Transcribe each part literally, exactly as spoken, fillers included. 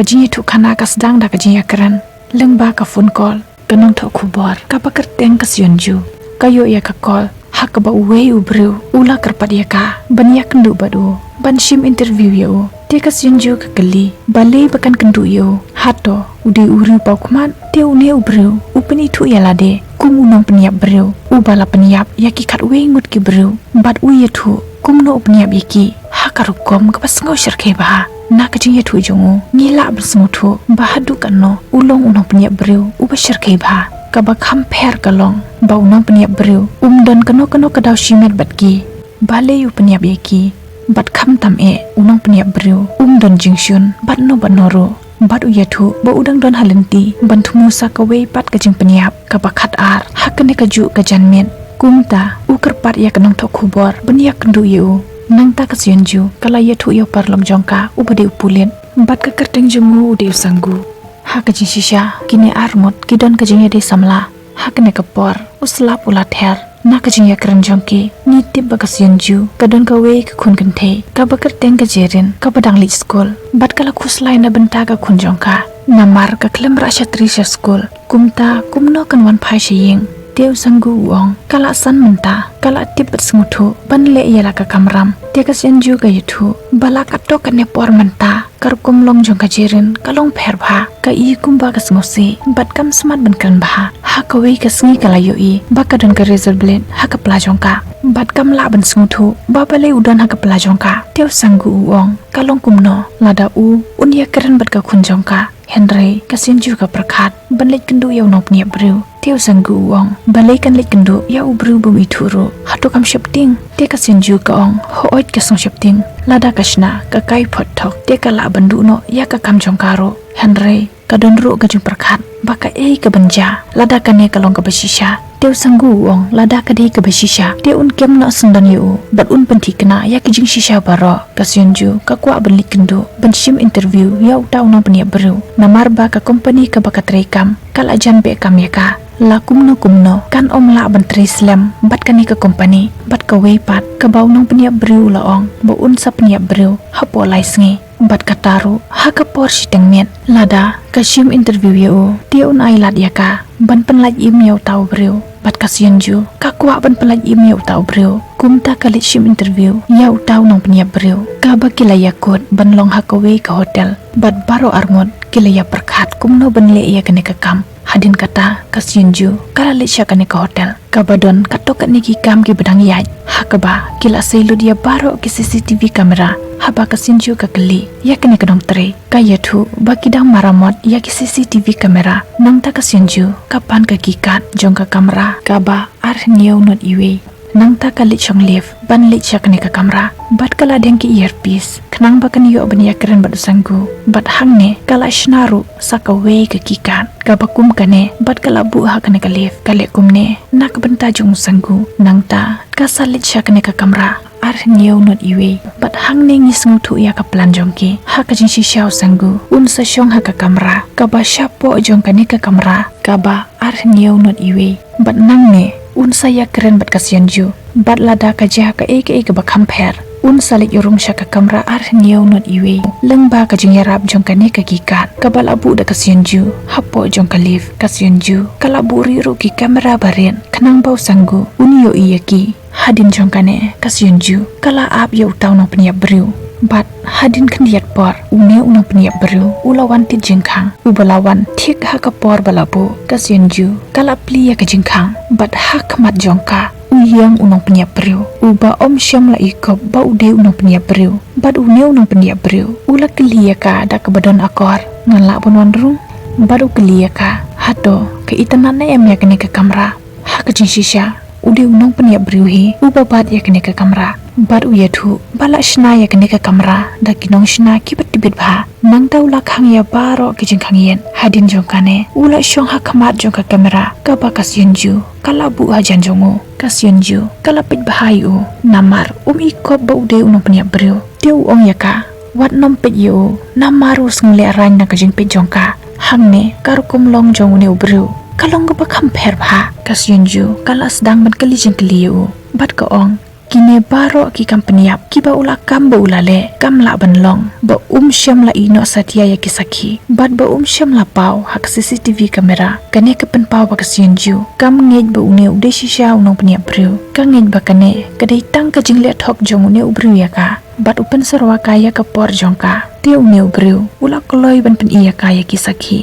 Ka jingïathuh khana ka sdang da ka jingïakren lyngba ka phone call. Ka nongthoh khubor kaba kyrteng ka Seon Ju ka ïoh ïa ka call ha kaba uwei u briew u la kyrpad ïa ka ban ïakynduh bad u, ban shim interview ïa u. Te ka Seon Ju ka kylli balei ba kan kynduh ïa u, hato u dei u riewpawkhmat? Te une u briew u pynithuh ïa lade kum u nongpynïap briew uba la pynïap ïa ki khatwei ngut ki briew, bad u ïathuh kumno u pynïap ïa ki ha ka rukom kaba sngew shyrkhei bha. Na ka jingïathuh jong u, ngi lah ban sngewthuh ba haduh katno u long u nongpynïap briew uba shyrkhei bha. Kaba kham pher ka long ba u nongpynïap briew um don kano kano ka daw shimet bad ki. Balei u pynïap ïa ki? Bad khamtam eh, u nongpynïap briew um don jingshun bad no bad no ruh. Bad u ïathuh ba u dang don ha lynti ban thmu sa kawei pat ka jingpynïap kaba khatar ha kane kajuh ka janmiet. Kumta u kyrpad ïa ka nongthoh khubor ban ïakynduh ïa u. Nangta ka Seon Ju ka la ïathuh ïa u paralok jong ka uba dei u pulit, bad ka kyrteng jong u u dei u Sang Gu. Ha ka jingshisha, kine ar ngut ki don ka jingïadei samla. Ha kane ka por u slap u la ther. Na ka jingïakren jong ki, ngi tip ba ka Seon Ju ka don kawei ka khun kynthei kaba kyrteng ka Jerin, kaba dang leit skul, bad ka la khuslai na bynta ka khun jong ka. Namar ka khlem rah shatri sha skul, kumta kumno kan wan phai sha ïing? Te u Sang Gu u ong ka la san mynta, ka la tip bad sngewthuh ban leh ïa la ka kamram. Te ka Seon Ju ka ïathuh ba la katto katne por mynta ka rukom long jong ka Jerin ka long pher bha. Ka i kumba ka sngewsih bad kam smat ban kren bha. Ha kawei ka sngi ka la ïohi ba ka don ka razor blade ha ka pla jong ka, bad kam lah ban sngewthuh ba balei u don ha ka pla jong ka. Te u Sang Gu u ong ka long kumno lada u un ïakren bad ka khun jong ka. Hynrei ka Seon Ju ka pyrkhat ban leit kynduh ïa u nongpynïap briew. Te u Sang Gu u ong balei kan leit kynduh ïa u briew bym ithuh ruh? Hato kam sheptieng? Te ka Seon Ju ka ong hooid ka sngewsheptieng. Lada ka shna ka kai phot thok, te ka lah ban duh noh ïa ka kam jong ka ruh. Hynrei ka don ruh ka jingpyrkhat ba kaei kaban jia lada kane ka long kaba shisha. Te u Sang Gu u ong lada ka dei kaba shisha, te un kem noh syndon ïa u bad un pynthikna ïa ki jingshisha baroh. Ka Seon Ju ka kwah ban leit kynduh ban shim interview ïa uta u nongpynïap briew, namar ba ka company kaba ka trei kam ka la jan beh kam ïa ka. La kumno kumno kan ym lah ban trei slem bad kane ka company. Bad kawei pat kaba u nongpynïap briew u la ong ba un sa pynïap briew hapoh lai sngi. Bad kata ruh ha ka por shiteng miet. Lada ka shim interview ïa u, te un ai lad ïa ka ban pynlait im ïa uta u briew. Bad ka Seon Ju ka kwah ban pynlait im ïa uta u briew. Kumta ka leit shim interview ïa uta u nongpynïap briew, kaba ki la ïakut ban long ha kawei ka hotel. Bad baroh ar ngut ki la ïapyrkhat kumno ban leh ïa kane ka kam. Hadien kata ka Seon Ju ka la leit sha kane ka hotel kaba don katto katne ki kam kiba dang ïaid, ha kaba ki la sei lut ïa baroh ki C C T V camera. Haba ka Seon Ju ka kylli ïa kane ka nongtrei, ka ïathuh ba ki dang maramot ïa ki C C T V camera. Nangta ka Seon Ju ka pan ka keycard jong ka kamra kaba ar hynñiew not iwei. Nangta ka leit shong lift ban leit sha kane ka kamra, bad ka la deng ki earpiece khnang ba kan ïoh ban ïakren bad u Sang Gu. Bad hangne ka la shna ruh sa kawei ka keycard kaba kum kane, bad ka la buh ha kane ka lift. Ka leh kumne na ka bynta jong u Sang Gu. Nangta ka sa leit sha kane ka kamra ar hynñiew not iwei. Bad hangne ngi sngewthuh ïa ka plan jong ki. Ha ka jingshisha u Sang Gu un sa shong ha ka kamra kaba shapoh jong kane ka kamra kaba ar hynñiew not iwei. Bad nangne un sa ïakren bad ka Seon Ju. Bad lada ka jia kaei kaei kaba kham pher, un sa leit rung sha ka kamra ar hynñiew not iwei. Lyngba ka jingïarap jong kane ka keycard kaba la buh da ka Seon Ju hapoh jong ka lift, ka Seon Ju ka la buhrieh ruh ki kamra barit khnang ba u Sang Gu un ïohi ïa ki. Hadien jong kane ka Seon Ju ka la ap ïa uta u nongpynïap briew. Bad hadien khyndiat por une u nongpynïap briew u la wan tied jingkhang, uba la wan thik ha ka por ba la buh. Ka Seon Ju ka la plie ïa ka jingkhang, bad ha khmat jong ka u ïeng u nongpynïap briew uba ym shym la i kop ba u dei u nongpynïap briew. Bad une u nongpynïap briew u la kylli ïa ka da kaba don akor, ngan lah ban wan rung? Bad u kylli ïa ka, hato ka itynnad ne em ïa kane ka kamra? Ha ka jingshisha u dei u nongpynïap briew hi uba bat ïa kane ka kamra. Bad u ïathuh ba la shna ïa kane ka kamra da ki nongshna kiba tbit bha. Nangta u la khang ïa baroh ki jingkhang ïit. Hadien jong kane u la shong ha khmat jong ka kamra kaba ka Seon Ju ka la buh hajan jong u. Ka Seon Ju ka la peit bha ïa u namar um i kop ba u dei u nongpynïap briew. Te u ong ïa ka, wat nym peit ïa u namar u sngewlehraiñ na ka jingpeit jong ka. Hangne ka rukom long jong une u briew ka long kaba kham pher bha. Ka Seon Ju ka la sdang ban kylli jingkylli ïa u bad ka ong, Kine baroh ki kam pynïap kiba u la kam ba u la leh kam lah ban long ba um shym la ïehnoh satia ïa ki sakhi bad ba um shym la paw ha ka C C T V camera. Kane ka pynpaw ba ka Seon Ju kam ngeit ba une u dei shisha u nongpynïap briew. Ka ngeit ba kane ka dei tang ka jingleh thok jong une u briew ïa ka bad u pynsyrwa ka ïa ka por jong ka. Te une u briew u la kloi ban pyni ïa ka ïa ki sakhi.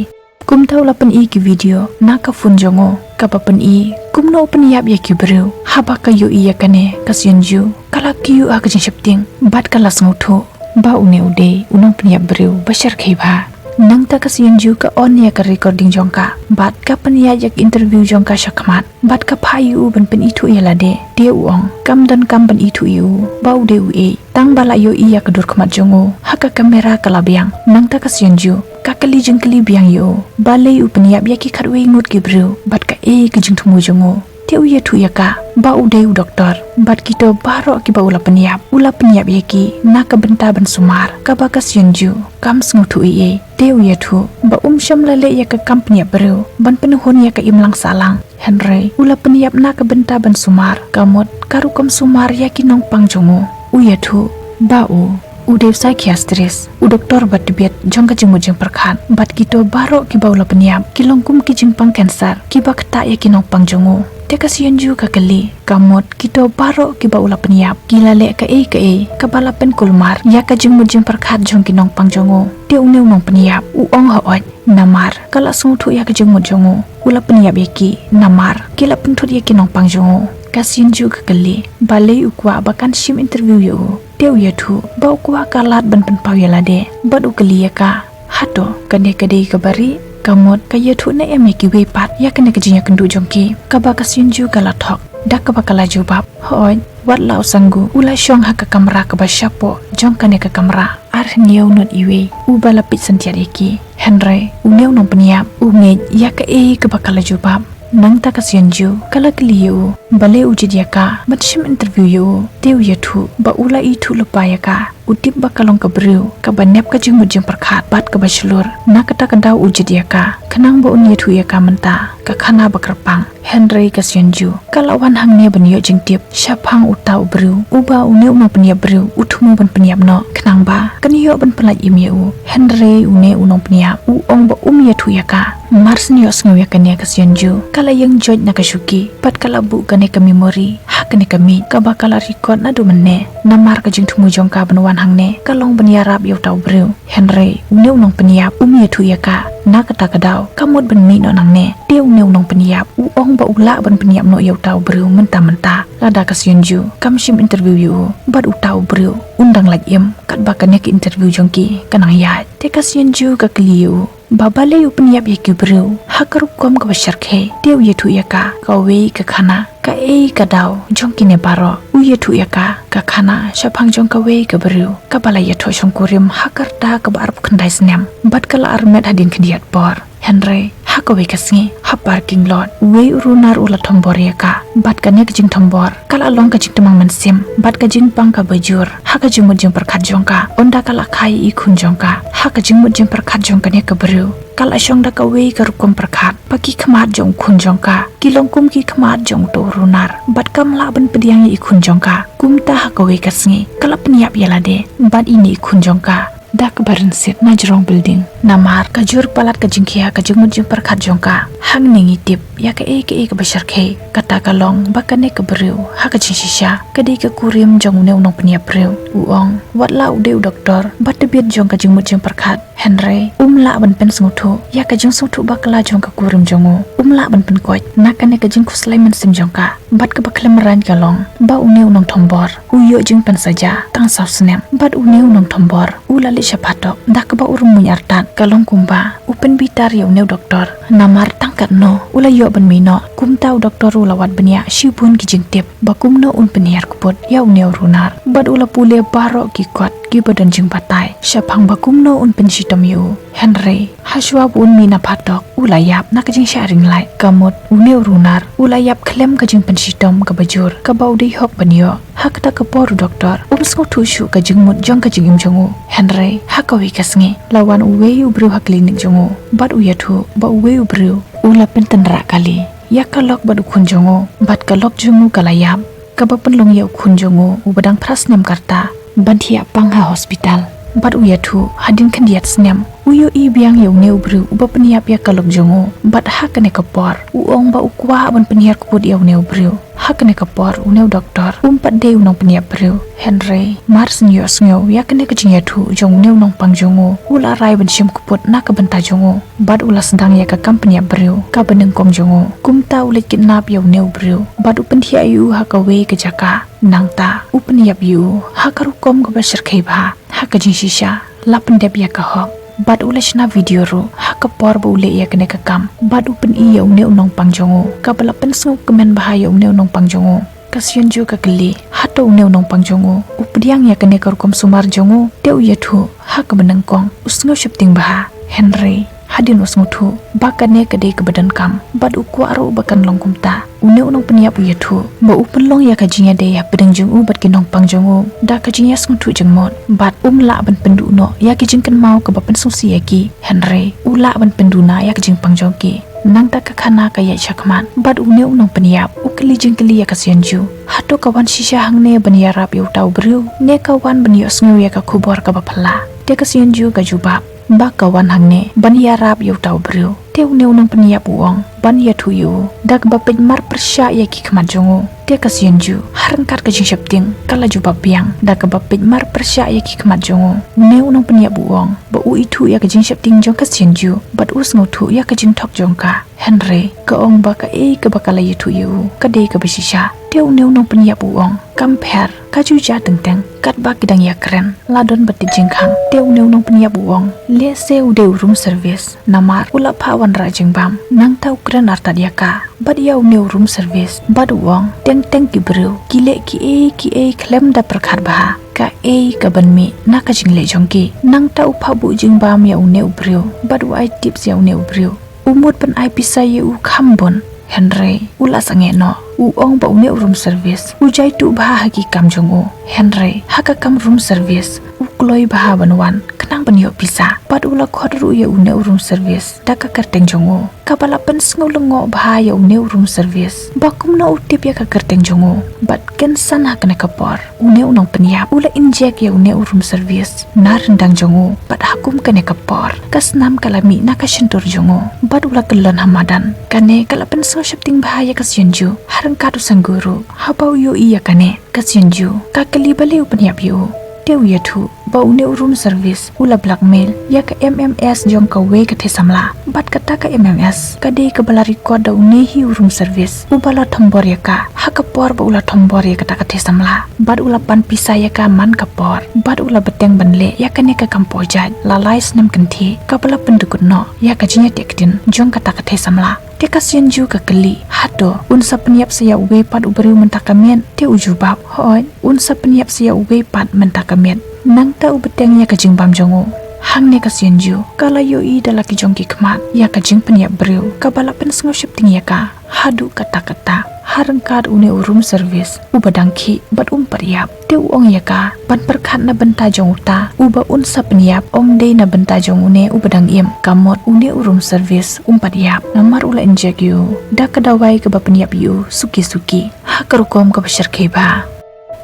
Kumta u la pyni ki video na ka phone jong u kaba pyni kumno u pynïap ïa ki briew. Haba ka ïohi ïa kane ka Seon Ju ka la kyiuh ha ka jingsheptieng bad ka la sngewthuh ba une u dei u nongpynïap briew ba shyrkhei bha. Nangta ka Seon Ju ka on ïa ka recording jong ka bad ka pynïaid ïa ka interview jong ka shakhmat bad ka phah ïa u ban pynithuh ïa lade. Te u ong kam donkam ban ithuh ïa u ba u dei uei, tang ba la ïohi ïa ka dur khmat jong u ha ka camera ka la biang. Nangta ka Seon Ju ka kylli jingkylli biang ïa u balei u pynïap ïa ki khatwei ngut ki briew bad kaei ka jingthmu jong u. Te u ïathuh ïa ka ba u dei u doktor bad kito baroh kiba u la pynïap u la pynïap ïa ki na ka bynta ban sumar. Kaba ka Seon Ju kam sngewthuh ei ei. Te u ïathuh ba um shym la leh ïa ka kam pynïap briew ban pynhun ïa ka imlang sahlang. Hynrei u la pynïap na ka bynta ban sumar, ka mut ka rukom sumar ïa ki nongpang jong u. U ïathuh ba u u dei u psychiatrist, u doktor ba tbiet jong ka jingmut jingpyrkhat bad kito baroh kiba u la pynïap ki long kum ki jingpang cancer kiba ktah ïa ki nongpang jong u. Te ka Seon Ju ka kylli, ka mut kito baroh kiba u la pynïap ki la leh kaei kaei kaba la pynkulmar ïa ka jingmut jingpyrkhat jong ki nongpang jong u. Te une u nongpynïap u ong hooid, namar ka la sngewthuh ïa ka jingmut jong u, u la pynïap ïa ki namar ki la pynthut ïa ki nongpang jong u. Ka Seon Ju ka kylli balei u kwah ba kan shim interview ïa u. Te u ïathuh ba u kwah ka lad ban pynpaw ïa lade bad u kylli ïa ka, hato kane ka dei kaba rieh? Ka mut ka ïathuh ne em ïa kiwei pat ïa kane ka jingïakynduh jong ki? Kaba ka Seon Ju ka la thok da kaba ka la jubab, hooid, wat la u Sang-gu u la shong ha ka kamra kaba shapoh jong kane ka kamra ar hynñiew ngut iwei uba la peit syntiat ïa ki. Hynrei une u nongpynïap u ngeit ïa kaei kaba ka la jubab. Nangta ka Seon Ju ka la kylli ïa u balei u jied ïa ka ban shim interview ïa u. Te u ïathuh ba u la ithuh lypa ïa ka, u tip ba ka long ka briew kaba nep ka jingmut jingpyrkhat bad kaba shlur. Na kata ka daw u jied ïa ka khnang ba un ïathuh ïa ka mynta ka khana ba kyrpang. Hynrei ka Seon Ju ka la wan hangne ban ïoh jingtip shaphang uta u briew uba une u nongpynïap briew u thmu ban pynïap noh khnang ba kan ïoh ban pyllait im ïa u. Hynrei une u nongpynïap u ong ba um ïathuh ïa ka. Mar shu ïohsngew ïa kane ka Seon Ju ka la ïeng joit na ka shuki bad ka la buh kane ka memory ha kane ka mic kaba ka la record naduh mynne. Namar ka jingthmu jong ka ban wan hangne ka long ban ïarap ïa uta u briew. Hynrei une u nongpynïap um ïathuh ïa ka. Na kata ka daw ka mut ban mih noh nangne. Te une u nongpynïap u ong ba u lah ban pynïap noh ïa uta u briew mynta mynta lada ka Seon Ju kam shim interview ïa u bad uta u briew un dang lait im katba kane ka interview jong ki ka nang ïaid. Te ka Seon Ju ka kylli ïa u ba balei u pynïap ïa ki briew ha ka rukom kaba shyrkhei. Te u ïathuh ïa ka kawei ka khana, kaei ka daw jong kine baroh? U ïathuh ïa ka ka khana shaphang jong kawei ka briew kaba la ïathoh shongkurim ha ka rta kaba arphew khyndai snem bad ka la armet hadien khyndiat por. Hynrei ha kawei ka sngi ha parking lot uwei u runar u la thombor ïa ka bad kane ka jingthombor ka la long ka jingtymmen mynsiem bad ka jingpang kaba jur ha ka jingmut jingpyrkhat jong ka. Ynda ka la kha ïa i khun jong ka ha ka jingmut jingpyrkhat jong kane ka briew, ka la shong da kawei ka rukom pyrkhat ba ki khmat jong u khun jong ka ki long kum ki khmat jong uto u runar bad kam lah ban pdiang ïa i khun jong ka. Kumta ha kawei ka sngi ka la pynïap ïa lade bad ine i khun jong ka da kaba rynsied na jrong building. Namar ka jur palat ka jingkhia ka jingmut jingpyrkhat jong ka, hangne ngi tip ïa kaei kaei kaba shyrkhei. Kata ka long ba kane ka briew ha ka jingshisha ka dei ka kurim jong une u nongpynïap briew. U ong wat la u dei u doktor ba tbiet jong ka jingmut jingpyrkhat, hynrei um lah ban pynsngewthuh ïa ka jingsngewthuh bakla jong ka kurim jong u. Um lah ban pynkoit na kane ka jingkhuslai mynsiem jong ka. Bad kaba khlem raiñ ka long ba une u nongthombor u ïoh jingpynsaja tang saw snem bad une u nongthombor u la leit sha phatok da kaba u rung muiñ artat, ka long kumba u pynbitar ïa une u doktor. Namar tang katno u la ïoh ban mih noh. Kumta u doktor u la wad bniah shibun ki jingtip ba kumno un pynhiar kput ïa une u runar bad u la pule baroh ki kot kiba don jingbatai shaphang ba kumno un pynshitom ïa u. Hynrei hashwa ba un mih na phatok u la ïap na ka jingshah ring light. Ka mut une u runar u la ïap khlem ka jingpynshitom kaba jur kaba u dei hok ban ïoh. Ha kata ka por u doktor um sngewthuh shuh ka jingmut jong ka jingim jong u. Hynrei ha kawei ka sngi la wan uwei u briew ha klinik jong u bad u ïathuh ba uwei u briew u la pyntynrah kali ïa ka lok bad u khun jong u bad ka lok jong u ka la ïap. kaba pynlong ïa u khun jong u uba dang phra snem ka rta ban thiah pang ha hospital. Bad u ïathuh hadien khyndiat snem u ïohi biang ïa une u briew uba pynïap ïa ka lok jong u, bad ha kane ka por u ong ba u kwah ban pynhiar kput ïa une u briew. Ha kane ka por une u doktor um pat dei u nongpynïap briew. Hynrei mar shen ïohsngew ïa kane ka jingïathuh jong une u nongpang jong u, u la rai ban shim kput na ka bynta jong u bad u la sdang ïa ka kam pynïap briew kaba nyngkong jong u. Kumta u leit kidnap ïa une u briew bad u pynthiah ïa u ha kawei ka jaka. Nangta u pynïap ïa u ha ka rukom kaba shyrkhei bha, ha ka jingshisha la pyndep ïa ka hok. Bad u la shna video ruh ha ka por ba u leh ïa kane ka kam bad u pyni ïa une u nongpang jong u, kaba la pynsngewkmen bha ïa une u nongpang jong u. Ka Seon Ju ka kylli, hato une u nongpang jong u u pdiang ïa kane ka rukom sumar jong u? Te u ïathuh ha kaba nyngkong u sngew sheptieng bha. Hynrei hadien u sngewthuh ba kane ka dei kaba donkam bad u kwah ruh ba kan long kumta, une u nongpynïap u ïathuh ba u pynlong ïa ka jingïadei hapdeng jong u bad ki nongpang jong u da ka jingïasngewthuh jingmut bad um lah ban pynduh noh ïa ki jingkynmaw kaba pynsngewsih ïa ki. Hynrei u lah ban pynduna ïa ka jingpang jong ki. Nangta ka khana ka ïaid shakhmat bad une u nongpynïap u kylli jingkylli ïa ka Seon Ju, hato ka wan shisha hangne ban ïarap ïa uta u briew ne ka wan ban ïohsngew ïa ka khubor kaba phylla? Te ka Seon Ju ka jubab ba ka wan hangne ban ïarap ïa uta u briew. Te une u nongpynïap u ong ban ïathuh ïa u da kaba peit mar pyrshah ïa ki khmat jong u. Te ka Seon Ju ha ryngkat ka jingsheptieng ka la jubab biang da kaba peit mar pyrshah ïa ki khmat jong u. Une u nongpynïap u ong ba u ithuh ïa ka jingsheptieng jong ka Seon Ju bad u sngewthuh ïa ka jingthok jong ka. Hynrei ka ong ba kaei kaba ka la ïathuh ïa u ka dei kaba shisha. Te une u nongpynïap u ong, kam pher, ka ju jia teng teng katba ki dang ïakren. La don ba tip jingkhang. Te une u nongpynïap u ong, lehse u dei u room service, namar u la phah wanrah jingbam. Nangta u kren artat ïa ka bad ïa une u room service bad u ong, teng teng ki briew ki leh kiei kiei khlem da pyrkhat bha kaei kaban mih na ka jingleh jong ki. Nangta u phah buh jingbam ïa une u briew bad u ai tips ïa une u briew. U mut ban ai pisa ïa u kham bun, hynrei u la sangeh noh. U ong ba une u room service u jaituh bha ha ki kam jong u, hynrei ha ka kam room service u kloi bha ban wan khnang ban ïoh pisa. Bad u la khot ruh ïa une u room service da ka kyrteng jong u, kaba la pynsngew lyngngoh bha ïa une u room service ba kumno u tip ïa ka kyrteng jong u bad kynsan ha kane ka por. Une u nongpynïap u la injek ïa une u room service na ryndang jong u bad ha kum kane ka por ka snam ka la mih na ka shyntur jong u bad u la kyllon ha madan. Kane ka la pynsngew sheptieng bha ïa ka Seon Ju ha ryngkat u Sang Gu ruh. Haba u ïohi ïa kane ka Seon Ju ka kylli balei u pynïap ïa u. Te u ïathuh ba une u room service u la blackmail ïa ka M M S jong kawei ka thei samla. Bad kata ka M M S ka dei kaba la record da une hi u room service uba la thombor ïa ka ha ka por ba u la thombor ïa kata ka thei samla. Bad u la pan pisa ïa ka man ka por bad u la bteng ban leh ïa kane ka kam poh jait la lai snem kynthih kaba la pyndukut noh ïa ka jingïateh ktien jong kata ka thei samla. Te ka Seon Ju ka kylli, hato un sa pynïap sa ïa uwei pat u briew mynta ka miet? Te u jubab, hooid, un sa pynïap sa ïa uwei pat mynta ka miet. Nangta u bteng ïa ka jingbam jong u. Hangne ka Seon Ju ka la ïohi da la ki jong ki khmat ïa ka jingpynïap briew kaba la pynsngew sheptieng ïa ka haduh katta katta. Ha ryngkat une u room service uba dang khih bad um pat ïap. Te u ong ïa ka ban pyrkhat na bynta jong uta uba un sa pynïap, ym dei na bynta jong une uba dang im. Ka mut une u room service um pat ïap namar u la injek ïa u da ka dawai kaba pynïap ïa u suki suki ha ka rukom kaba shyrkhei bha.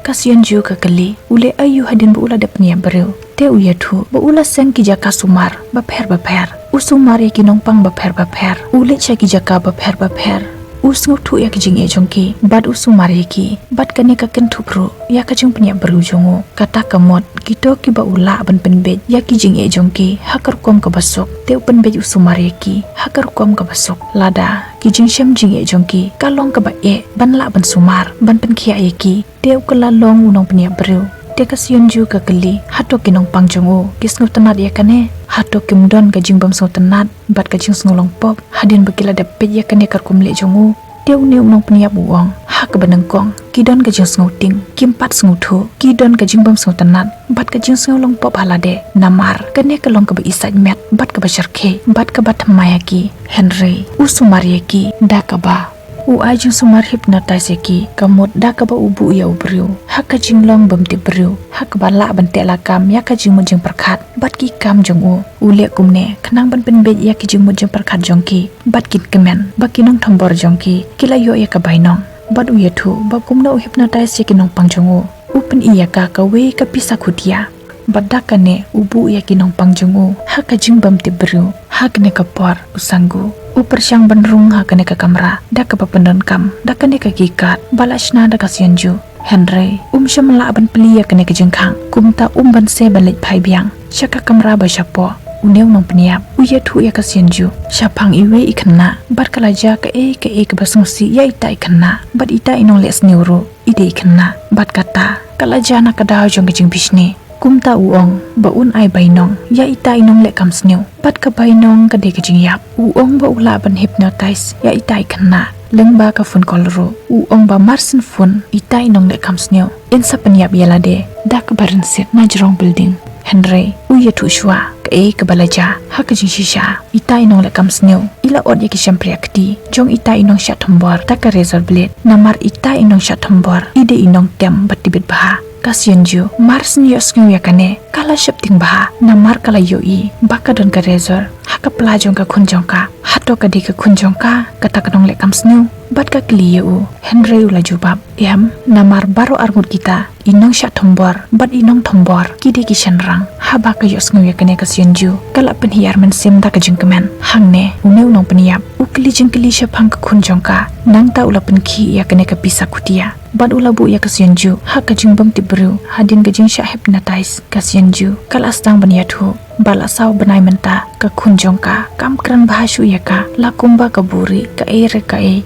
Ka Seon Ju ka kylli, u leh aïu hadien ba u la dep pynïap briew? Te u ïathuh ba u la seng ki jaka sumar bapher bapher. U sumar ïa ki nongpang bapher bapher. U leit sha ki jaka bapher bapher. U sngewthuh ïa ki jingeh jong ki bad u sumar ïa ki. Bad kane ka kynthup ruh ïa ka jingpynïap briew jong u. Kata ka mut kito kiba u lah ban pynbeit ïa ki jingeh jong ki ha ka rukom kaba suk, te u pynbeit u sumar ïa ki ha ka rukom kaba suk. Lada ki jingshem jingeh jong ki ka long kaba eh ban lah ban sumar ban pynkhiah ïa ki, te u kylla long u nongpynïap briew. Te ka Seon Ju ka kylli, hato ki nongpang jong u ki sngewtynnad ïa kane? Hato kim don ka jingbym sngewtynnad bad ka jingsngew long pop hadien ba ki la dep peit ïa kane ka rukom leh jong u? Te une u nongpynïap u ong, ha kaba nyngkong ki don ka jingsngewtieng, kim pat sngewthuh, ki don ka jingbym sngewtynnad bad ka jingsngew long pop ha lade. Namar kane ka long kaba isaitmet bad kaba shyrkhei bad kaba thymmai ha ki. Hynrei u sumar ïa ki da kaba u ai jingsumar hypnotize ïa ki, ka mut da kaba u buh ïa u briew ha ka jinglong bym tip briew, ha kaba lah ban teh lakam ïa ka jingmut jingpyrkhat bad ki kam jong u. U leh kumne khnang ban pynbeit ïa ki jingmut jingpyrkhat jong ki bad kin kmen ba ki nongthombor jong ki ki la ïoh ïa ka bainong. Bad u ïathuh ba kumno u hypnotize ïa ki nongpang jong u. U pyni ïa ka kawei ka pisa khutia. Bad da kane u buh ïa ki nongpang jong u ha ka jingbym tip briew. Ha kane ka por u Sanggu u pyrshang ban rung ha kane ka kamra da kaba pyndonkam da kane ka keycard ba la shna da ka Seonju. Hynrei um shym lah ban plie ïa kane ka jingkhang. Kumta um banse ban leit phai biang sha ka kamra ba shapoh. Une u nongpynïap u ïathuh ïa ka Seonju shaphang iwei i khynnah bad ka la jia kaei kaei kaba sngewsih ïa ita i khynnah bad ita i nongleh sniew ruh i dei i khynnah. Bad kata ka la jia na ka daw jong ka jingbishni. Kumta u ong ba un ai bainong ïa ita i nongleh kam sniew. Bad ka bainong ka dei ka jingïap. U ong ba u lah ban hypnotize ïa ita i khynnah lyngba ka phone call ruh. U ong ba marsien phone ita i nongleh kam sniew, yn sa pynïap ïa lade da kaba rynsied na jrong building. Hynrei u ïathuh shuwa kaei kaba la jia ha ka jingshisha. Ita i nongleh kam sniew i la ot ïa ki shympriahkti jong ita i nongshah thombor da ka razor blade. Namar ita i nongshah thombor i dei i nongtem ba tbit bha. Ka Seonju marsien ïohsngew ïa kane ka la sheptieng bha namar ka la ïohi ba ka don ka razor ha ka pla jong ka khun jong ka. Hato ka dei ka khun jong ka kata ka nongleh kam sniew? Bad ka kylli ïa u. Hynrei u la jubab, em, namar baroh arngut kita i nongshah thombor bad i nongthombor ki dei ki shynrang. Haba ka ïohsngew ïa kane ka Seonju ka la pynhiar mynsiem da ka jingkmen. Hangne une u nongpynïap u kylli jingkylli shaphang ka khun jong ka. Nangta u la pynkhih ïa kane ka pisa khutia. Bad u la buh ïa ka Seonju ha ka jingbym tip briew hadien ka jingshah hypnotize. Ka Seonju ka la sdang ban ïathuh ba la saw bnai mynta ka khun jong ka kam kren bha shuh ïa ka, la kumba ka buhrieh kaei re kaei.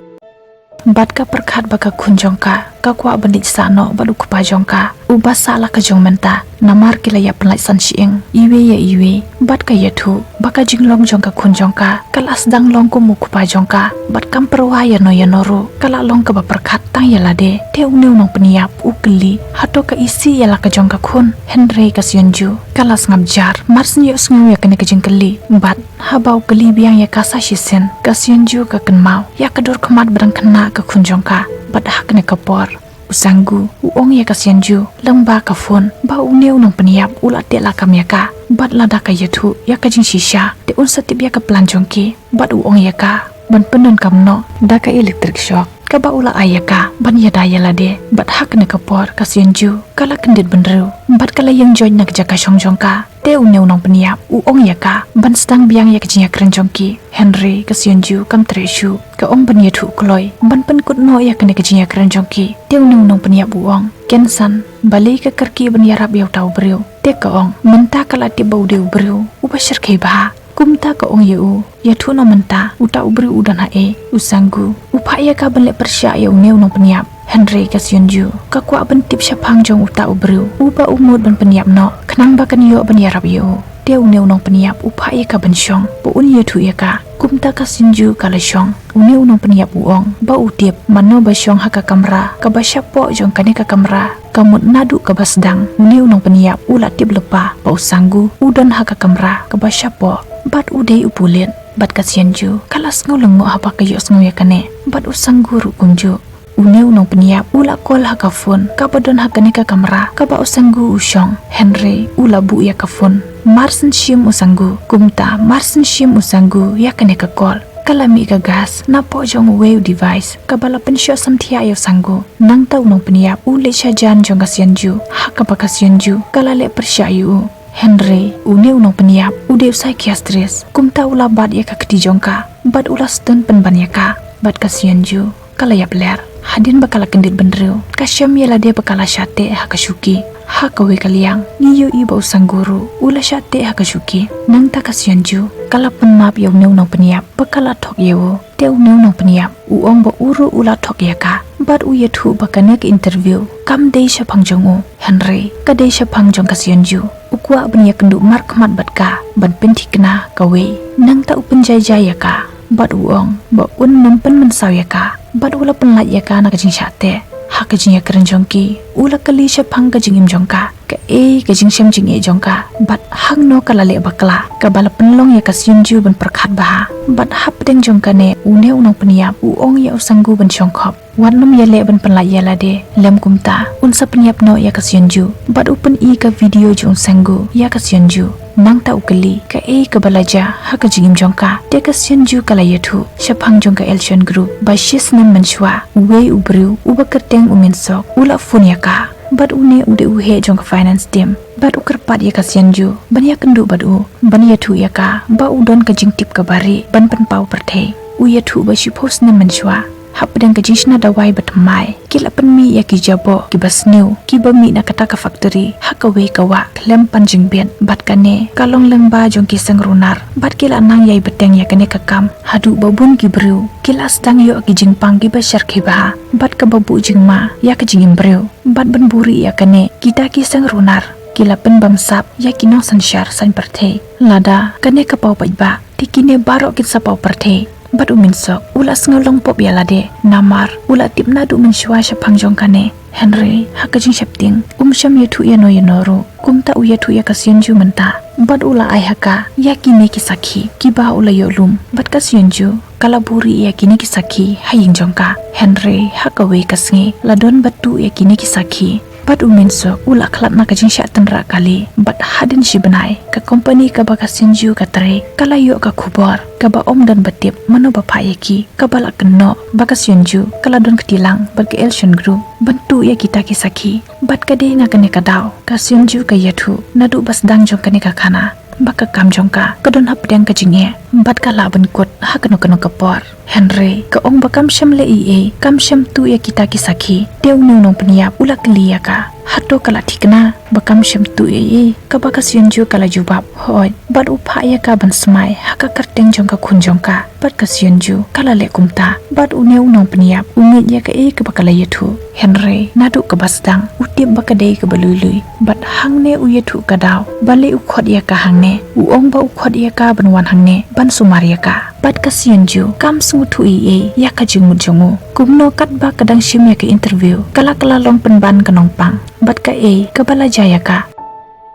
Bad ka pyrkhat ba ka khun jong ka ka kwah ban leit sah noh bad u kpa jong ka uba sah la ka jong mynta. Namar ki la ïa pynlait san shyieng iwei ïa iwei. Bad ka ïathuh ba ka jinglong jong ka khun jong ka ka la sdang long kum u kpa jong ka. Bad kam pyrwa ïano ïano ruh, ka la long kaba pyrkhat tang ïa lade. Te une u nongpynïap u kylli, hato ka isih ïa la ka jong ka khun? Hynrei ka Seonju ka la sngap jar marsien ïohsngew ïa kane ka jingkylli. Bad haba u kylli biang ïa ka sa shisien, ka Seonju ka kynmaw ïa ka dur khmat ba dang khynnah ka khun jong ka. Bad ha kane ka por u Sanggu u ong ïa ka Seonju lyngba ka phone ba une u nongpynïap u la teh lakam ïa ka. Bad lada ka ïathuh ïa ka jingshisha te un sa tip ïa ka plan jong ki. Bad u ong ïa ka ban pyndonkam noh da ka electric shock kaba u la ai ïa ka ban ïada ïa lade. Bad ha kane ka por ka Seonju ka la kyndit bynriew bad ka la ïeng joit na ka jaka shong jong ka. Te une u nongpynïap u ong ïa ka ban sdang biang ïa ka jingïakren jong ki. Hynrei ka Seonju kam treh shuh, ka ong ban ïathuh kloi ban pynkut noh ïa kane ka jingïakren jong ki. Te une u nongpynïap u ong, kynsan balei ka kyrkieh ban ïarap ïa uta u briew? Te ka ong mynta ka la tip ba u dei u briew uba shyrkhei bha. Kumta ka ong ïa u, ïathuh noh mynta uta u briew u don haei? U Sanggu u phah ïa ka ban leh pyrshah ïa une u nongpynïap. Hynrei ka Seonju ka kwah ban tip shaphang jong uta u briew uba u mut ban pynïap noh khnang ba kan ïoh ban ïarap ïa u. Te une u nongpynïap u phah ïa ka ban shong ba un ïathuh ïa ka. Kumta ka Seonju ka la shong. Une u nongpynïap u ong ba u tip mano ba shong ha ka kamra kaba shapoh jong kane ka kamra. Ka mut naduh kaba sdang une u nongpynïap u la tip lypa ba u Sanggu u don ha ka kamra kaba shapoh bad u dei u pulit. Bad ka Seonju ka la sngew lyngngoh haba ka ïohsngew ïa kane. Bad u Sanggu ruh kumjuh. Une u nongpynïap u la call ha ka phone kaba don ha kane ka kamra kaba u Sanggu u shong. Hynrei u la buh ïa ka phone. Marsien shim u Sanggu. Kumta marsien shim u Sanggu ïa kane ka call, ka la mih ka gas napoh jong uwei u device kaba la pynshoh samthiah ïa u Sanggu. Nangta u nongpynïap u leit sha jan jong ka Seonju ha kaba ka Seonju ka la leh pyrshah ïa u. Hynrei une u nongpynïap u dei u psychiatrist. Kumta u la bat ïa ka kti jong ka bad u la stun pynban ïa ka. Bad ka Seonju ka la ïap ler. Hadien ba ka la kyndit bynriew ka shem ïa lade ba ka la shah teh ha ka shuki. Ha kawei ka liang ngi ïohi ba u Sanggu ruh u la shah teh ha ka shuki. Nangta ka Seonju ka la pynmap ïa une u nongpynïap ba ka la thok ïa u. Te une u nongpynïap u ong ba u ruh u la thok ïa ka bad u ïathuh ba kane ka interview kam dei shaphang jong u, hynrei ka dei shaphang jong ka Seonju. U kwah ban ïakynduh markhmat bad ka ban pynthikna kawei. Nangta u pynjaijai ïa ka bad u ong ba un nym pynmynsaw ïa ka bad u la pynlait ïa ka na ka jingshah teh. Ha ka jingïakren jong ki u la kylli shaphang ka jingim jong ka, kaei ka jingshem jingeh jong ka bad hangno ka la leh bakla kaba la pynlong ïa ka Seonju ban pyrkhat bha. Bad hapdeng jong kane une u nongpynïap u ong ïa u Sanggu ban shong khop. Wat nym ïaleh ban pynlait ïa lade, lem kumta un sa pynïap noh ïa ka Seonju. Bad u pyni ka video jong u Sanggu ïa ka Seonju. Nangta u kylli kaei kaba la jia ha ka jingim jong ka. Te ka Seon Ju ka la ïathuh shaphang jong ka Elchon Group ba shi snem mynshuwa uwei u briew uba kyrteng u Min Sok u la phone ïa ka. Bad une u dei u heh jong ka finance team. Bad u kyrpad ïa ka Seon Ju ban ïakynduh bad u, ban ïathuh ïa ka ba u don ka jingtip kaba rieh ban pynpaw pyrthei. U ïathuh ba shiphew snem mynshuwa, hapdeng ka jingshna dawai ba thymmai, ki la pynmih ïa ki jaboh kiba sniew kiba mih na kata ka factory ha kawei ka wah khlem pan jingbit. Bad kane ka long lyngba jong ki seng runar, bad ki la nang ïai bteng ïa kane ka kam haduh ba bun ki briew ki la sdang ïoh ki jingpang kiba shyrkhei bha, bad kaba buh jingma ïa ka jingim briew. Bad ban buhrieh ïa kane, kita ki seng runar ki la pynbamsap ïa ki nongsynshar saiñ pyrthei. Lada kane ka paw paidbah, te kine baroh kin sa paw pyrthei. Bad u Min Sok u la sngew long pop ïa lade, namar u la tip naduh mynshuwa shaphang jong kane. Hynrei ha ka jingsheptieng, um shym ïathuh ïano ïano ruh. Kumta u ïathuh ïa ka Seon Ju mynta, bad u la ai ha ka ïa kine ki sakhi kiba u la ïoh lum. Bad ka Seon Ju ka la buhrieh ïa kine ki sakhi ha ïing jong ka. Hynrei ha kawei ka sngi la don ba tuh ïa kine ki sakhi. Bad u Min Sok u la khlad na ka jingshah tynrah kali. Bad hadien shi bnai, ka company kaba ka Seon Ju ka trei ka la ïoh ka khubor kaba ym don ba tip mano ba phah ïa ki, kaba la kynnoh ba ka Seon Ju ka la don kti lang bad ka Elchon Group ban tuh ïa kita ki sakhi. Bad ka dei na kane ka daw ka Seon Ju ka ïathuh naduh ba sdang jong kane ka khana ba ka kam jong ka ka don hapdeng ka jingeh, bad ka lah ban kut ha kano kano ka por. Hynrei ka ong ba kam shym leh ei ei, kam shym tuh ïa kita ki sakhi. Te une u nongpynïap u la kylli ïa ka, hato ka la thikna ba kam shym tuh ei ei? Kaba ka Seon Ju ka la jubab, hooid. Bad u phah ïa ka ban smai ha ka kyrteng jong ka khun jong ka. Bad ka Seon Ju ka la leh kumta. Bad une u nongpynïap u ngeit ïa kaei kaba ka la ïathuh. Hynrei naduh kaba sdang u tip ba ka dei kaba lui lui. Bad hangne u ïathuh ka daw, balei u khot ïa ka hangne. U ong ba u khot ïa ka ban wan hangne ban sumar ïa ka. Bad ka Seon Ju kam sngewthuh ei ei ïa ka jingmut jong u. Kumno katba ka dang shim ïa ka interview, ka la ka la long pynban ka nongpang. Bad kaei kaba la jia ïa ka?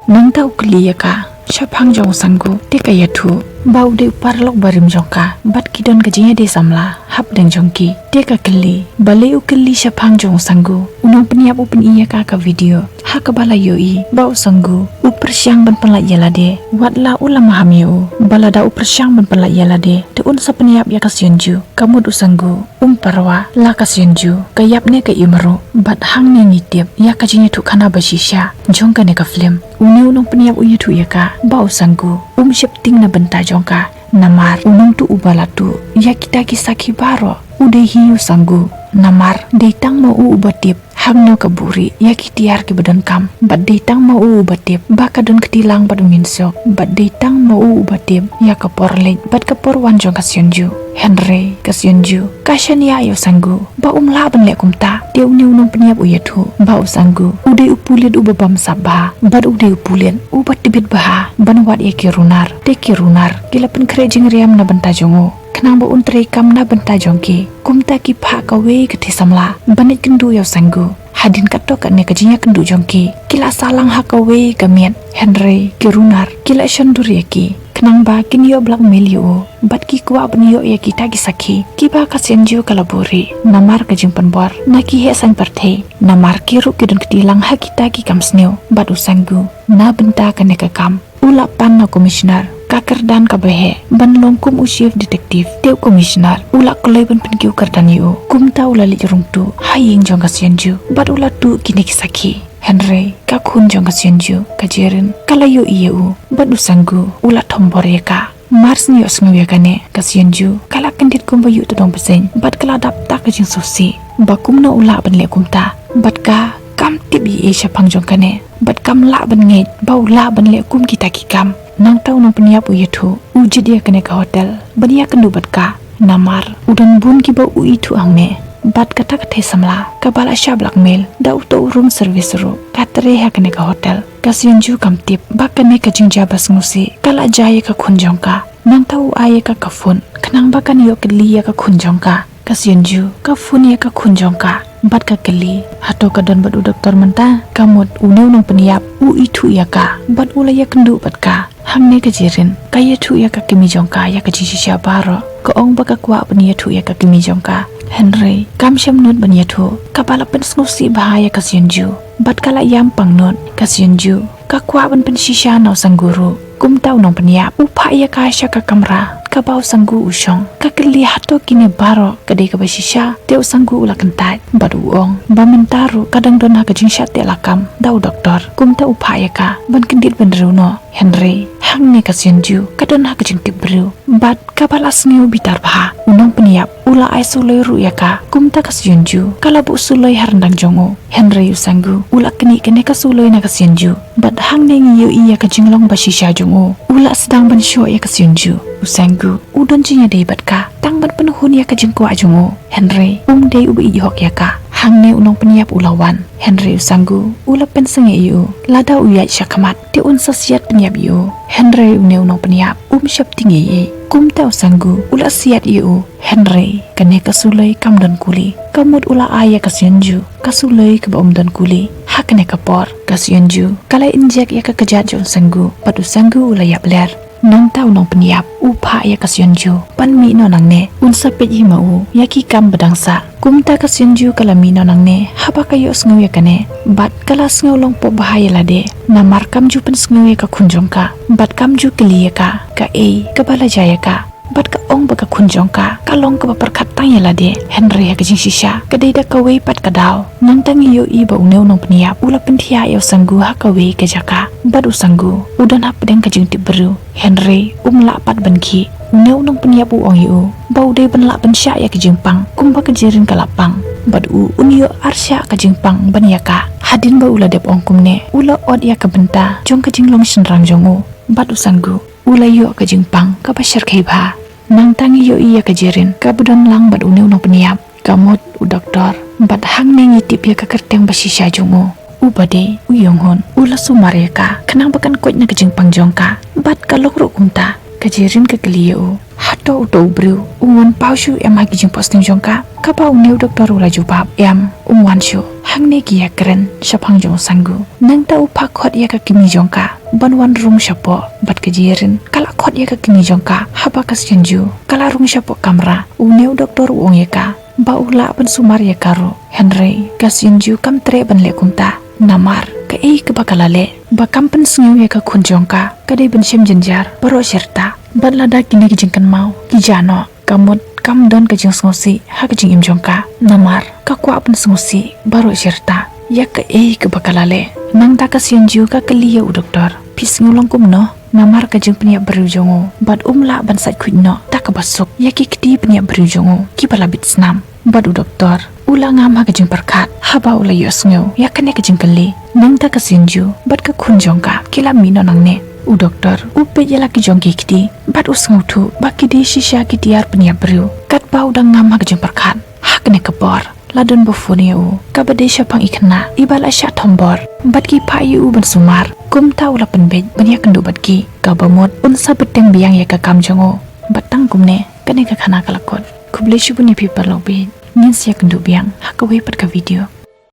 Nangta u kylli ïa ka shaphang jong u Sang Gu, te ka ïathuh ba u dei u paralok barim jong ka, bad ki don ka jingïadei samla hapdeng jong ki. Te ka kylli balei u kylli shaphang jong u Sang Gu. U nongpynïap u pyni ïa ka ka video ha kaba la ïohi ba u Sang Gu u pyrshang ban pynlait ïa lade, wat la u la maham ïa u ba lada u pyrshang ban pynlait ïa lade te un sa pynïap ïa ka Seon Ju. Ka mut u Sang Gu um pyrwa la ka Seon Ju ka ïap ne ka im ruh. Bad hangne ngi tip ïa ka jingïathuh khana ba shisha jong kane ka film. Une u nongpynïap u ïathuh ïa ka ba u Sang Gu um sheptieng na bynta jong ka, namar u nongtuh uba la tuh ïa kita ki sakhi baroh u dei hi u Sang Gu. Namar dei tang ma u uba tip hangno ka buhrieh ïa ki tiar kiba donkam. Bad dei tang ma u uba tip ba ka don kti lang bad u Min Sok. Bad dei tang ma u uba tip ïa ka por leit bad ka por wan jong ka Seon Ju. Hynrei ka Seon Ju ka shaniah ïa u Sang Gu ba um lah ban leh kumta. Te une u nongpynïap u ïathuh ba u Sang Gu u dei u pulit uba bamsap bha, bad u dei u pulit uba tbit bha ban wad ïa ki runar. Te ki runar ki la pynkhreh jingriam na bynta jong u khnang ba un trei kam na bynta jong ki. Kumta ki phah kawei ka thei samla ban ïakynduh ïa u Sang Gu. Hadien katto katne ka jingïakynduh jong ki, ki la sah lang ha kawei ka miet. Hynrei ki runar ki la shon dur ïa ki khnang ba kin ïoh blackmail ïa u. Bad ki kwah ban ïoh ïa kita ki sakhi kiba ka Seon Ju ka la buhrieh namar ka jingpynbor na ki heh saiñ pyrthei. Namar ki ruh ki don kti lang ha kita ki kam sniew. Bad u Sang Gu na bynta kane ka kam u la pan na u commissioner ka kyrdan kaba heh ban long kum u chief detective. Te u commissioner u la kloi ban pynkiew kyrdan ïa u. Kumta u la leit rung tuh ha ïing jong ka Seon Ju bad u la tuh kine ki sakhi. Hynrei ka khun jong ka Seon Ju, ka Jerin, ka la ïohi ïa u bad u Sang Gu u la thombor ïa ka. Mar shu ïohsngew ïa kane, ka Seon Ju ka la kyndit kumba ïuh tdong bseiñ bad ka la dap tang ka jingsngewsih ba kumno u lah ban leh kumta. Bad ka kam tip ei ei shaphang jong kane, bad kam lah ban ngeit ba u lah ban leh kum kita ki kam. Nangta u nongpynïap u ïathuh u jied ïa kane ka hotel ban ïakynduh bad ka, namar u don bun kiba u ithuh hangne. Bad kata ka thei samla kaba la shah blackmail da uto u room service ruh ka trei ha kane ka hotel. Ka Seon Ju kam tip ba kane ka jingjia ba sngewsih ka la jia ïa ka khun jong ka. Nangta u ai ïa ka ka phone khnang ba kan ïoh kylli ïa ka khun jong ka. Ka Seon Ju ka phone ïa ka khun jong ka bad ka kylli, hato ka don bad u doktor mynta? Ka mut une u nongpynïap u ithuh ïa ka bad u la ïakynduh bad ka. Hangne ka Jerin ka ïathuh ïa ka kmie jong ka ïa ka jingshisha baroh. Ka ong ba ka kwah ban ïathuh ïa ka kmie jong ka, hynrei kam shym nud ban ïathuh. Kaba la pynsngewsih bha ïa ka Seon Ju bad ka la ïam pang nud. Ka Seon Ju ka kwah ban pynshisha na u Sang Gu ruh. Kumta u nongpynïap u phah ïa ka sha ka kamra kaba u Sanggu u shong. Ka kylli hato kine baroh ka dei kaba shisha, te u Sanggu u la kyntait bad u ong ba mynta ruh ka dang don ha ka jingshah teh lakam da u doktor. Kumta u phah ïa ka ban kyndit bynriew noh. Hynrei hangne ka Seon Ju ka don ha ka jingtip briew bad kaba la sngew bitar bha. U nongpynïap u la ai suloi ruh ïa ka. Kumta ka Seon Ju ka la buh suloi ha ryndang jong u. Hynrei u Sanggu u la knieh kane ka suloi na ka Seon Ju. Bad hangne ngi ïohi ïa ka jinglong ba shisha jong u. U la sdang ban shoh ïa ka Seon Ju. U Sanggu u don jingïadei bad ka tang ban pynhun ïa ka jingkwah jong u. Hynrei um dei uba ïeit hok ïa ka. Hangne u nongpynïap u la wan. Hynrei u Sanggu u la pynsangeh ïa u. Lada u ïaid sha khmat te un sa siat pynïap ïa u. Hynrei une u nongpynïap um sheptieng ei ei. Kumta u Sanggu u la siat ïa u. Hynrei kane ka suloi kam don kuli. Ka mut u la ai ïa ka Seon Ju ka suloi kaba um don kuli. Ha kane ka por ka Seon Ju ka la injek ïa ka kjat jong u Sanggu bad u Sanggu u la ïap ler. Nangta u nongpynïap u phah ïa ka Seon Ju ban mih noh nangne, un sa peit hi ma u ïa ki kam ba dang sah. Kumta ka Seon Ju ka la mih noh nangne. Haba ka ïohsngew ïa kane bad ka la sngew long pop bha ïa lade. Namar kam ju pynsngew ïa ka khun jong ka bad kam ju kylli ïa ka kaei kaba la jia ïa ka. Bad ka ong ba ka khun jong ka ka long kaba pyrkhat tang ïa lade. Hynrei ha ka jingshisha ka dei da kawei pat ka daw. Nangta ngi ïohi ba une u nongpynïap u la pynthiah ïa u Sanggu ha kawei ka jaka. Bad u Sanggu u don hapdeng ka jingtip briew. Hynrei um lah pat ban khih. Une u nongpynïap u ong ïa u ba u dei ban lah pynshah ïa ka jingpang kumba ka Jerin ka la pang. Bad u un ïoh arshah ka jingpang ban ïa ka. Hadien ba u la dep ong kumne u la ot ïa ka bynta jong ka jinglong shynrang jong u. Bad u Sanggu u la ïoh ka jingpang kaba shyrkhei bha. Nangta ngi ïohi ïa ka Jerin kaba don lang bad une u nongpynïap. Ka mut u doktor. Bad hangne ngi tip ïa ka kyrteng ba shisha jong u. U ba dei u Yonghun. U la sumar ïa ka khnang ba kan koit na ka jingpang jong ka. Bad ka long ruh kumta. Ka Jerin ka kylli ïa u, hato uto u briew u wan paw shuh em ha ki jingposting jong ka? Kaba une u doktor u la jubab, em, um wan shuh. Hangne ki ïakren shaphang jong u Sanggu. Nangta u phah khot ïa ka kmie jong ka ban wan rung shapoh. Bad ka Jerin ka la khot ïa ka kmie jong ka. Haba ka Seon Ju ka la rung shapoh kamra, une u doktor u ong ïa ka ba u lah ban sumar ïa ka ruh. Hynrei ka Seon Ju kam treh ban leh kumta. Namar kaei kaba ka la leh ba kam pynsngew ïa ka khun jong ka, ka dei ban shem jynjar baroh shirta. Bad lada kine ki jingkynmaw ki jia noh, ka mut kam don ka jingsngewsih ha ka jingim jong ka. Namar ka kwah pynsngewsih baroh shirta ïa kaei kaba ka la leh. Nangta ka Seon Ju ka kylli ïa u doktor, phi sngew long kumno? Namar ka jingpynïap briew jong u bad um lah ban sait khuid noh da kaba suk ïa ki kti pynïap briew jong u kiba la bit snam. Bad u doktor u la ngam ha ka jingpyrkhat haba u la ïohsngew ïa kane ka jingkylli. Nangta ka Seon Ju bad ka khun jong ka ki la mih noh nangne. U doktor u peit ïa la ki jong ki kti bad u sngewthuh ba ki dei shisha ki tiar pynïap briew. Katba u dang ngam ha ka jingpyrkhat, ha kane ka por la don ba phone ïa u kaba dei shaphang i khynnah iba la shah thombor bad ki phah ïa u ban sumar. Kumta u la pynbeit ban ïakynduh bad ki, kaba mut un sa bteng biang ïa ka kam jong u. Bad tang kumne kane ka khana ka la kut. Khublei shibun ïa phi paralok bad ngin sa ïakynduh biang ha kawei pat ka video.